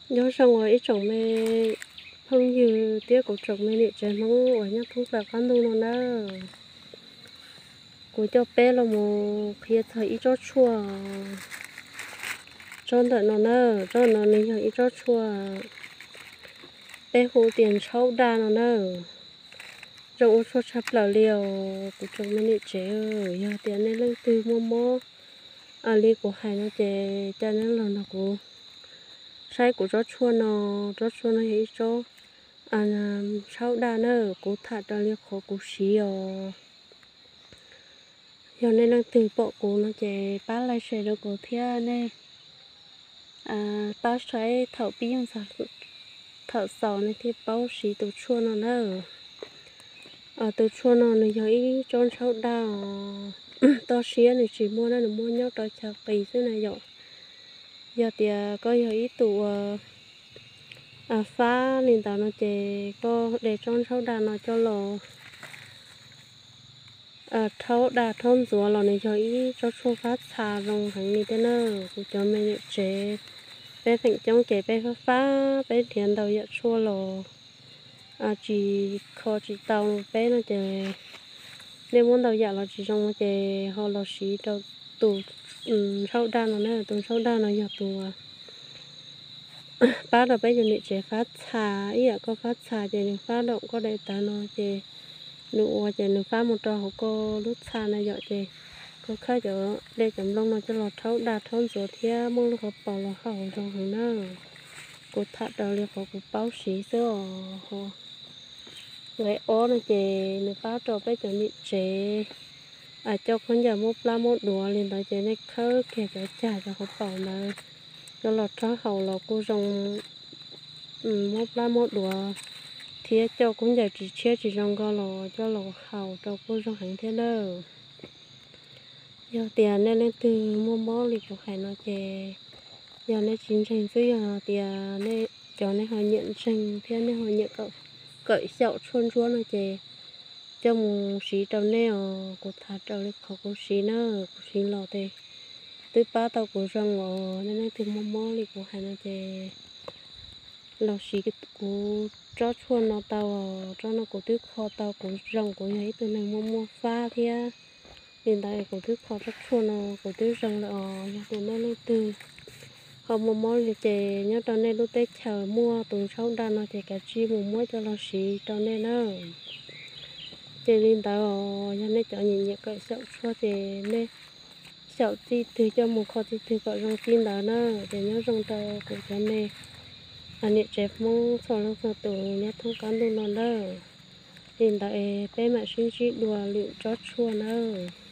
Nyob zoo uas ib tsoom me phooj ywg thiab kuv tsoom me niam tsev Hmoob uas nyob thoob plaws qab ntuj no nawb. Kuv coj peb los mus qhia txog ib tsob tshuaj, tsob ntawm no na, tsob no nws yog ib tsob tshuaj peb hu tias ntshaub daj no nawb. Zoo ua tshuaj tshaj plaws li os kuv tsoom me niam tsev. Yog tias nej leej twg muaj mob li kuv hais no ces cia nej los nrog kuv saib kuv tsob tshuaj no. Tsob tshuaj no yog ib tsob ntshaub daj na, kuv tham raws li qhov kuv siv os. Yog nej leej twg pom kuv no ces pab like share rau kuv thiab nej pab saib thaum pib yeej txog thaum xaus nej thiaj paub siv tus tshuaj no na. Tus tshuaj no nws yog ib tsob ntshaub daj os, toj siab nws tsis muaj na, nws muaj nyob rau chaw qis xwb na yom. Yog tias koj yog ib tug uas fab li ntawd no ces koj de tsob ntshaub daj no coj los rhaub daj rhaub ntxuav los nws yog ib tsob tshuaj fab txha zoo heev li thiab na. Kuv cov me niam tsev peb feem coob ces peb fab fab peb nrhiav ntau yam tshuaj los tsis kho tsis tau peb no ces nej muab ntau yam los tsis zoo no ces ho los siv rau tus ntshaub daj no na. Tus ntshaub daj no yog tus pab rau peb cov niam tsev fab txha. Ib yam koj fab txha ces nws fab daum koj de tawv no ces nws ua ces nws fab mus rau hauv koj lub txha na yom, ces koj khawb cov de cov nplooj no coj los rhaub daj rhaub ntxuav thiab muaj lub hauv paus los haus zoo heev na. Kuv tham raws li qhov kuv paub siv xwb os. Nqe ob no ces nws pab rau peb cov niam tsev coj khaub ncaws mob plab mob duav li ntawd ces nej khawb kiag cov cag cov hauv paus ntawd coj los rhaub haus los kuj zoo, mob plab mob duav thiab coj khaub ncaws tsis tshiab tsis zoo nkauj los coj los haus rau kuj zoo heev thiab nawb. Yog tias nej leej twg muaj mob li kuv hais no ces yog nej tsis ntseeg xwb, yog tias nej cov nej ho nyiam ntseeg thiab nej ho nyiam kawm xyaum tshuaj ntsuab no ces coj mus siv rau nej os. Kuv tham raws li qhov kuv siv na, kuv siv los ces twb pab tau kuv zoo os. Nej leej twg muaj mob li kuv hais no ces los siv kuv tsob tshuaj no tau os. Tsob no kuv twb kho tau kuv zoo, kuv yog ib tug neeg muaj muaj fab thiab li ntawd kuv twb kho tsob tshuaj no kuv twb zoo lawm os. Yog tias nej leej twg ho muaj mob li ces nyob rau nej lub teb chaws muaj tus ntshaub daj no ces kav tsij mus muab coj los siv rau nej na. Ces li ntawd os, yog nej cov nyiam nyiam kawm xyaum tshuaj ces nej xyaum txij twg coj mus kho txij twg kom zoo txij ntawd na. Ces nyob zoo rau kuv cov me niam tsev Hmoob txhua leej txhua tus nyob thoob qab ntuj no nawb. Li ntawd es peb mam sib ntsib dua lwm tsob tshuaj nawb.